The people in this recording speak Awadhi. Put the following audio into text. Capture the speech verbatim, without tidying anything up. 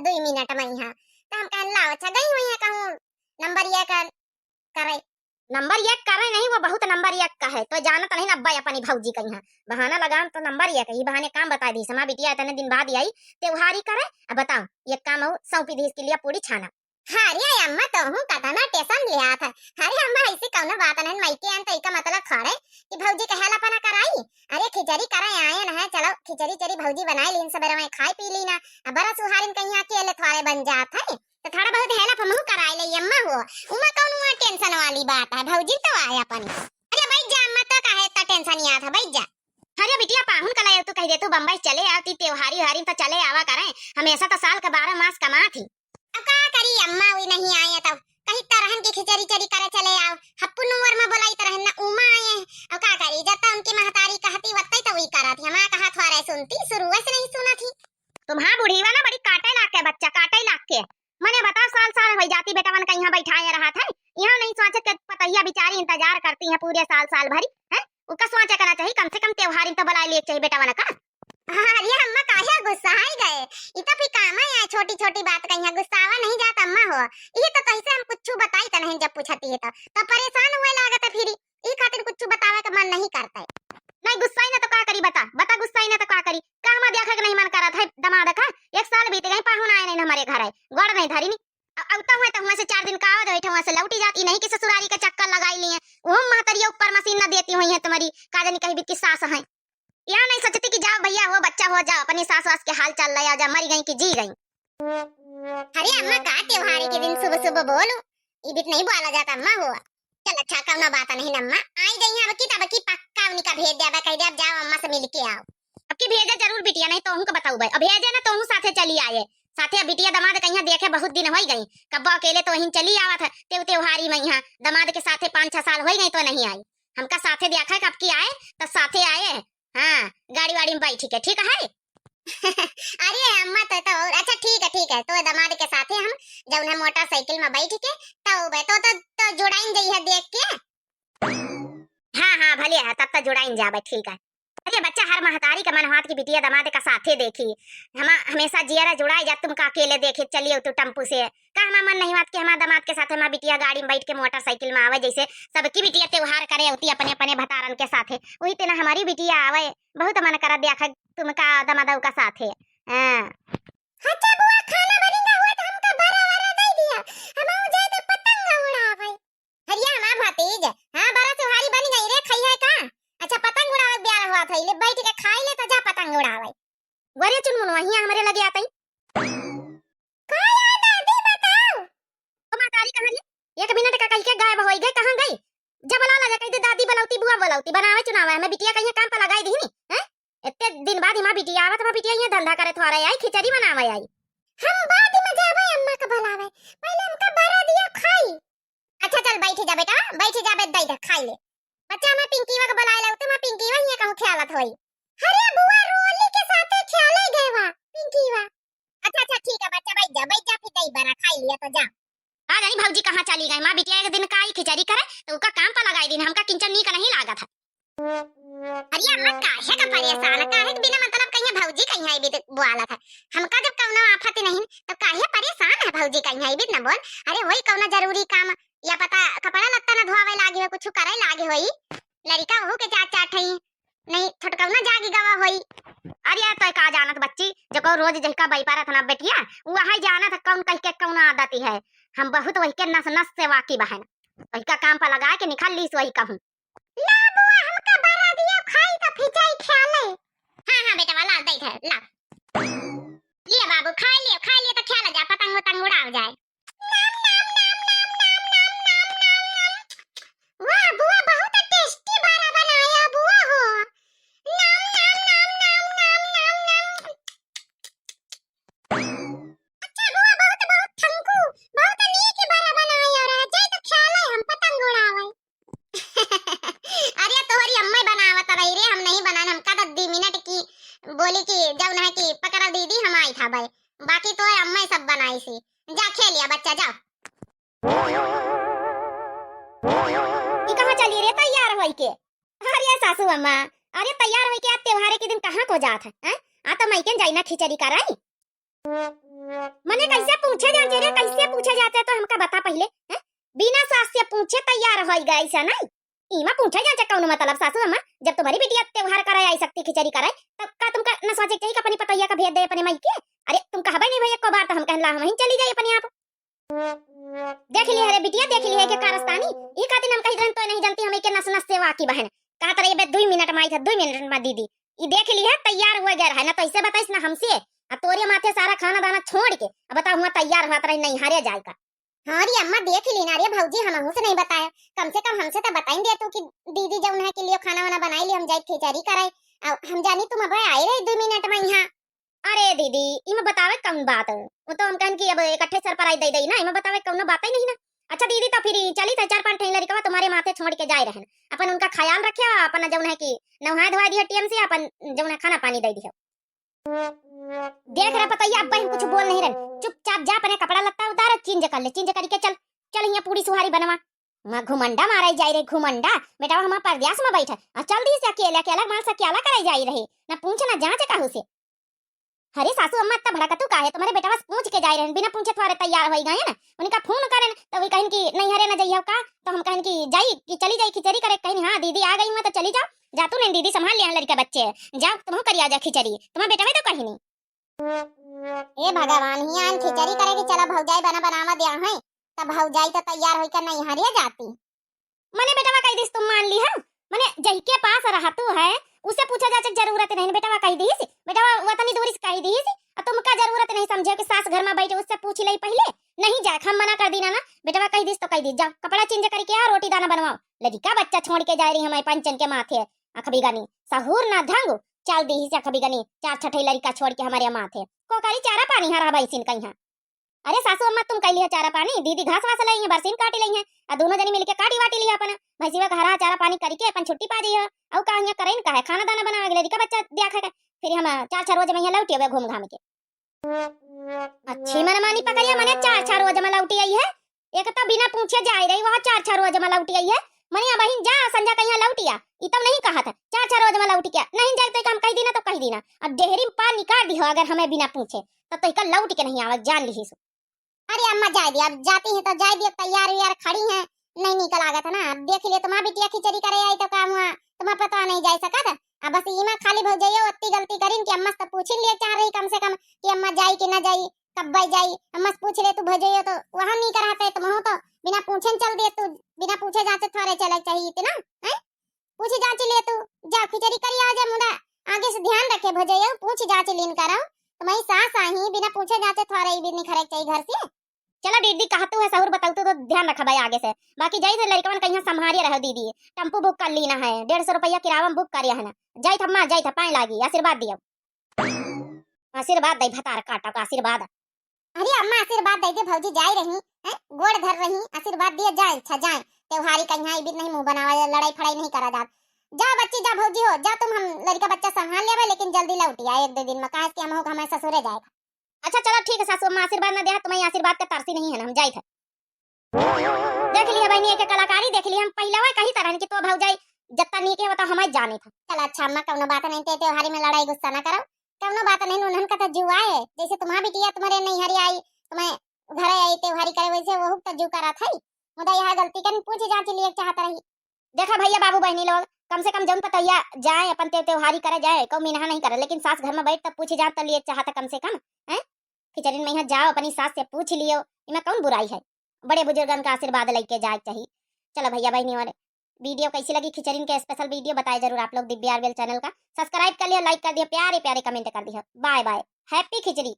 दुई मिनट मा इहाँ। त हम कहन लाव अच्छा गई हुई है कहूँ नंबर एक करे। नंबर एक करे नहीं, वो बहुत नंबर एक का है। तो जानत नहीं ना अब्बा अपनी भौजी का इहाँ बहाना लगान तो नंबर एक ही बहाने काम बताई दी। समा बिटिया इतने दिन बाद आई त्योहारी करे। अब बताओ एक काम हो सौंपी दी इसके लिए पूरी छाना। अरे अम्मा तोहू कतना टेंशन लिया था। अरे अम्मा ऐसी कौनो बात नहीं, मायके आन तो इका मतलब थोड़े कि भौजी कहेला पना कराई। अरे खिचड़ी करे आयन है, चलो खिचड़ी चड़ी भौजी बनाई लीन, सबेरे में खाई पी लीना। अब बरस उहारिन कहीं अकेले थोड़े बन जात है, तो थोड़ा बहुत help हमहू कराई ले अम्मा हो। उमा कौन उमा टेंशन वाली बात है, भौजी तो आए अपन। अरे बैठ जा अम्मा, तो काहे इतना टेंशन लिया था, बैठ जा। अरे बिटिया पाहुन कला तू कह दे तू बम्बई चले आती त्योहारी उहारी तो चले आवा करें, हमेशा तो साल के बारह मास कमात ही। अब का करी अम्मा, वी नहीं आए तब कही तरहन की खिचड़ी चड़ी करे चले आओ। हप्पू नुअर में बोलाई तरहन ना उमा आए हैं। अब का करी, जब तक उनकी महतारी कहती वत्ते तो वी करत ही। हमारा कहा थोड़ा सुनती, शुरू से नहीं सुनत ही। तुम्हार बुढ़ीवा ना बड़ी काटे लाग के बच्चा, काटे लाग के। मने बताओ साल साल हो जाती बेटवन का यहाँ बैठाए रहत है, यहाँ नहीं सोचे के पतैया बिचारी इंतजार करती है पूरे साल साल भरी है। उका सोचे करना चाहिए कम से कम त्योहारी तो बुला लिए चाहिए बेटवन का। अरे अम्मा काहे गुस्साई गए? इ तो फिर काम है, छोटी छोटी बात कहीं गुस्सावा नहीं जात अम्मा हो। ये तो कैसे हम कुछ बताई तो नहीं जब पूछती है तो, तो परेशान हुए लागत है फिर। ई खातिर कुछ बतावे के मन नहीं करता है। नहीं गुस्साई ना तो का करी बता, बता गुस्साई ना तो का करी। का हमार देखे के नहीं मन करत है दमाद का? एक साल बीत गई पाहुन आए नहीं हमारे घर है, गोड़ नहीं धरी नी। अ-, अउता हुआ तो हुआ से चार दिन का आवत बैठे हुआ से लौटी जात, ई नहीं कि ससुरारी का चक्कर लगाई लिए। वो महतरिया ऊपर मशीन ना देती हुई है तुम्हारी, का जानी कहीं भी की सास है। यह नहीं सोचती कि जाओ भैया हो बच्चा हो जाओ अपनी सास वास के हाल चाल ले आओ, जा मरी गई कि जी गई। अरे अम्मा का त्योहारी के दिन सुबह सुबह बोलो, ई बीत नहीं बोला जाता अम्मा हो। चल अच्छा कौनो बात नहीं अम्मा, आई गई हैं अब की तब की पक्का उनका भेज दे, अब कह दे अब जाओ अम्मा से मिल के आओ। अब की भेजे जरूर बिटिया, नहीं तो उनको बताऊ भाई, अब भेजे ना तो उन साथे चली आए, साथे अब बिटिया दमाद कहीं देखे बहुत दिन हो गई, कब्बो अकेले तो वहीं चली आवत है, तेउ त्योहारी में यहाँ दमाद के साथे पाँच छह साल हो गई तो नहीं आई, हमका साथे देखा कब की आए तो साथे आए। हाँ, गाड़ी वाड़ी में बैठ के, ठीक है। अरे अम्मा तो, तो और अच्छा ठीक है, ठीक है, तो दमाद के साथे हम जौन है मोटरसाइकिल में बैठ के तो बे तो, तो, तो जुड़ाइन जइहे देख के। हाँ हाँ भले है, तब तो जुड़ाइन जाबे, ठीक है। अरे बच्चा हर महतारी का मन हाथ की बिटिया दमाद का साथे देखी, हम हमेशा जियरा जुड़ाई जा, तुमका अकेले देखे चलिए तू टेम्पू से। का हमार मन नहीं बात कि हमार दामाद के साथे हमार बिटिया गाड़ी में बैठ के मोटरसाइकिल में आवे, जैसे सबकी बिटिया त्योहार करे होती अपने अपने भतारन के साथे, वही तेना हमारी बिटिया आवे। बहुत मन करा देखा तुमका दमादऊ का साथे। हाँ। अच्छा बुआ, खाना बनी ना हुआ तो हमका बरा वरा दे दिया, हम जाए तो पतंग उड़ावे। हरिया हमार भतीज, हाँ बरा सुहारी बन गई रे, खाई है का? अच्छा पतंग उड़ावे ब्याह हुआ था, ले बैठ के खाई ले तो जा पतंग उड़ावे। वरे चुनमुनवा हियाँ हमरे लगे आतई। का यार दादी बताओ? ओ महतारी कहाँ रे? एक मिनट का कही के गायब होई गए, कहाँ गई? जब बुला ला जा, कही दे दादी बुलावती, बुआ बुलावती, बनावे चुनावे, हमें बिटिया कहीं काम पर लगाई दी नी, हैं? इतने दिन बाद हिमा बिटिया आवत, हिमा बिटिया ये धंधा करे थोड़ा आई, खिचड़ी बनावे आई। हम बाद में जावे अम्मा के बुलावे, पहले हमका बरा दिया खाई। अच्छा चल बैठ जा बेटा, बैठ जा बे, दई दे खाई ले। बच्चा मैं पिंकीवा के बुलाए ले, तो मैं पिंकीवा ये कहूँ ख्यालत होई। अरे बुआ रोली के साथे ख्याले गए वा पिंकीवा। अच्छा अच्छा ठीक है बच्चा, बैठ जा बैठ जा, फिर दई बरा खाई लिया तो जा। आ जानी भौजी कहाँ चली गई, माँ बिटिया एक दिन का आई खिचड़ी करे तो उका काम पर लगाई दिन, हमका किंचन नीक नहीं लागत है। अरे अम्मा काहे का परेशान, काहे के बिना मतलब कहीं भौजी कहीं आई भी बोला था। हमका जब कौनो आफत नहीं तो काहे परेशान है भौजी कहीं आई भी न बोल। अरे वही कौनो जरूरी काम या पता कपड़ा लत्ता न धोवे लागे हो, कुछ करे लागे होई, लड़का वहू के चाट चाट है, नहीं छोटकौना जागी गवा होई। अरे यार तोय का जानत बच्ची, जको रोज जहिका बैपारत ना बेटिया, वही जानत कौन कह के कौन आदत है। हम बहुत वही के नस नस से वाकिफ बहन, वही का काम पर लगा के निकाल लीस वही कहूँ। ला बुआ हमका बरा दिया खाई तो फिचाई ख्याले। हाँ हाँ बेटा वाला दे दे ला। लिया बाबू खाई लिया, खाई लिया तो ख्याल जा पतंग उतंग उड़ाव जाए। नाम, नाम, नाम, नाम, नाम, नाम, नाम, नाम, नाम। वाह बुआ, बहुत tasty बरा बनाया बुआ हो। नाम, नाम, नाम, नाम, नाम, नाम, नाम। अच्छा बुआ, बहुत, बहुत thank you। बहुत नीक बरा बनाया और जाए तो ख्याल है हम पतंग उड़ावे। अरे तोहरी अम्मा बनावत रही रे, हम नहीं बनाए, हमका तो दो मिनट की बोली कि जौन है कि पकड़ा दीदी हम आई था भाई, बाकी तो अम्मा सब बनाई सी। जा खेलिया बच्चा, जा। ई कहाँ चली रे तैयार होई के? अरे सासू अम्मा, अरे तैयार होई के आज त्योहारे के दिन कहाँ को जात है, हैं? आ तो मइके जाई ना खिचड़ी कराई। मने कैसे पूछे जाचे रे, कैसे पूछे जाचे तो हमका बता पहिले, हैं? बिना सास से पूछे तैयार होइ गए ऐसा नहीं। इमा पूछे जाचे कौनो मतलब सासू अम्मा, जब तुम्हारी बिटिया त्योहार करे आई सकती खिचड़ी करे, तब का तुमका न सोचे चाहिए कि अपनी पतैया का भेज दे अपने माई के? अरे तुम कहबे नहीं भैया को बार तो हम कहला हम ही चली जाई अपने आप। देख लिया रे बिटिया, देख लिया के कारस्तानी। ई खातिर हम कही रहन तो नहीं जानती, हम एके नस नस से वाकिफ हन। कहा तरे बे दुई मिनट माई था, दुई मिनट मा दीदी। ई देख लिया तैयार हुए गए रहे ना, तो ऐसे बताइस ना हमसे। आ तोरे माथे सारा खाना दाना छोड़ के अब बता हुआ तैयार हुआ तरे नहीं हारे जाए का। हाँ रे अम्मा, देख ली ना रे भौजी, हमहू से नहीं बताया, कम से कम हमसे तो बताई दे तू कि दीदी जौन है के लिए खाना वाना बनाई ली, हम जाई खिचड़ी कराई। आ हम जानी तुम अब आए रहे दुई मिनट मा यहाँ। अरे दीदी, इमे बतावे कौन बात? वो तो हम कहन कि अब इकट्ठे surprise दे दई ना, इमे बतावे कौनो बात ही नहीं ना। अच्छा दीदी, तो फिर चली था, चार पांच ठे लड़कवा तुम्हारे माथे छोड़ के जाए रहन, अपन उनका ख्याल रखे, अपन जौन है कि नहाए धोए दिया time से, अपन जौन है खाना पानी दे दिया। देख रहा पतैया, अब हम कुछ बोल नहीं रहे, चुपचाप जा अपने कपड़ा लत्ता उतार, change कर ले, change करके चल, चल यहाँ पूरी सुहारी बनवा। माँ घुमंडा मारे जाए रे घुमंडा, बेटा हमार परदेस मा बैठा, आ चल दी से अकेले अकेला माल से अकेला करे जाए रहे, ना पूछ ना जांच कहू से। अरे सासू अम्मा, इतना भड़कतू काहे? तुम्हारे बेटवा से पूछ के जाए रहन, बिना पूछे थोड़े तैयार होई गए ना। उनका फोन करन, तो वे कहन कि नहीं हरे ना जइहो का, तो हम कहन कि जाई, कि चली जाई खिचड़ी करे, कहन हाँ दीदी आ गई हुआ तो चली जाओ, जा तू नहीं दीदी संभाल लिया लड़का बच्चे, जाओ तुम करिया जा खिचड़ी, तुम्हारे बेटवा तो कहीं नहीं। हे भगवान, हियाँ खिचड़ी करे के चला भौजाई बना बनावा दिया है, तब भौजाई तो तैयार होई के नहीं हरिया जाती। मने बेटवा कह दिस तुम मान ली है, मने जहिके पास रहतू है, उससे पूछे जाचे के जरूरत नहीं। बेटवा कह दिस, बेटवा वतनी दूर से कह दिस, आ तुमका जरूरत नहीं समझे कि सास घर मा बैठे, उससे पूछ ले पहिले। नहीं जाए, हम मना कर दीना ना, बेटवा कह दिस तो कह दिस, जाओ कपड़ा change करके आओ, रोटी दाना बनवाओ, लड़का बच्चा छोड़ के जा रही हमारे पंचन के माथे, अखबी गनी सहूर ना ढंग, चल दी से अखबी गनी चार छठे लड़का छोड़ के हमारे माथे। को करी चारा पानी हरा बैसिन कहीं। अरे सासू अम्मा, तुम कइ लिहा चारा पानी, दीदी घास वास लई है, बरसीन काटी लई है, आ दोनों जनी मिलके काटी वाटी लिहा अपन भैंसिया का हरा चारा पानी करके अपन छुट्टी पा जइहा। अउ का हियाँ करइन का है, खाना दाना बनावे के लिए, का बच्चा दिया खाए के, फिर हम चार छह रोज मा हियाँ लौटी आवे घूम घाम के। अच्छी मनमानी पकड़िया, मने चार छह रोज मा लौटी आई है। एक तो बिना पूछे जाए रही, वहाँ चार छह रोज मा लौटी आई है। मने अब बहिन जा संझा कहिया लौटिया, ई तो नहीं कहत है चार छह रोज मा लौटी क्या, नहीं जाए तो हम कह दीना तो कह दीना, अब डेहरी में पार निकाल दिहो अगर हमें बिना पूछे। तब तो इका लौट के नहीं आवत, जान लिही सो। अरे अम्मा, जाए दिया, अब जाती हैं तो जाए दिया, तैयार व्यार खड़ी हैं, नहीं निकल आगत है ना। अब देख लिया, तुम्हार बिटिया खिचड़ी करे आई तो काम हुआ, तुम्हार पतवा नहीं जाए सकत। अब बस इमा खाली भौजइयो ओत्ती गलती करिन कि अम्मा से तो पूछिन लिए चाह रही कम से कम कि अम्मा जाई कि ना जाई, कब्बे जाई। अम्मा से पूछ ले तू भौजइयो तो वहाँ नहीं कर रहते, तुमहू तो बिना पूछे न चल दिए, तू बिना पूछे जांचे थोड़े चले चाहिए इतना, हैं? पूछ जांच ले तू, जा खिचड़ी करी आ जा, मुदा आगे से ध्यान रखे भौजइयो, पूछ जांच लीन करो। तुम्हारी सास आई, बिना पूछे जांचे थोड़े ही भी निखरे के चाहिए घर से। चला दीदी, कहा तू है सहूर बताऊ तू तो ध्यान रखा भाई आगे से। बाकी जाई से लड़कवन कहीं संभारिया रहो दीदी, टेम्पू book कर लीना है, डेढ़ सौ रुपया किराया में book करिया है ना। जाई था अम्मा, जाई था, पाए लागी, आशीर्वाद दियो। आशीर्वाद दई भतार काटा का आशीर्वाद। अरे अम्मा, आशीर्वाद दे दे भौजी, जाई रही, हैं? गोड़ धर रही, आशीर्वाद दिए, जाए, अच्छा जाए। त्योहारी कहीं आई भी नहीं, मुंह बनावा, लड़ाई फड़ाई नहीं करा जात। जा बच्ची, जा भौजी हो, जा तुम, हम लड़का बच्चा संभाल लेबे, लेकिन जल्दी लौटी आ एक दो दिन मा, काहे कि हम हो, हमें ससुरे जाए। अच्छा चलो ठीक है सासू अम्मा, आशीर्वाद ना दे, तुम्हारी आशीर्वाद का तरसी नहीं है ना, हम जाई थे। देख लिया बहनी, एक कलाकारी देख लिया, हम पहले वही कही तरह कि तो भौजाई जत्ता नीक है, वो तो हमें जाने था। चल अच्छा अम्मा, कौनो बात नहीं, ते त्योहारी में लड़ाई गुस्सा ना करो, कौनो बात नहीं, उन्हन का तो जुआ है, जैसे तुम्हार बिटिया तुम्हारे नैहरी आई, तुम्हें घर आई त्योहारी करे, वैसे वो तो जू करा था ही। मुदा यहाँ गलती कन पूछ जांच लिए चाहत रही। देखा भैया बाबू बहनी लोग, कम से कम जौन पतैया जाए अपन ते त्योहारी करे जाए, कौ मिनहा नहीं करे, लेकिन सास घर में बैठ तब पूछ जांच तो लिए चाहत कम से कम, हैं? खिचड़िन में यहाँ जाओ, अपनी सास से पूछ लियो, इमा कौन बुराई है? बड़े बुजुर्गन का आशीर्वाद लेके जाए के चाहिए। चलो भैया बहनी, और video कैसी लगी, खिचड़िन के special video बताए जरूर आप लोग। दिव्या आरबेल channel का subscribe कर लियो, like कर दियो, प्यारे प्यारे comment कर दियो। Bye bye, happy खिचड़ी।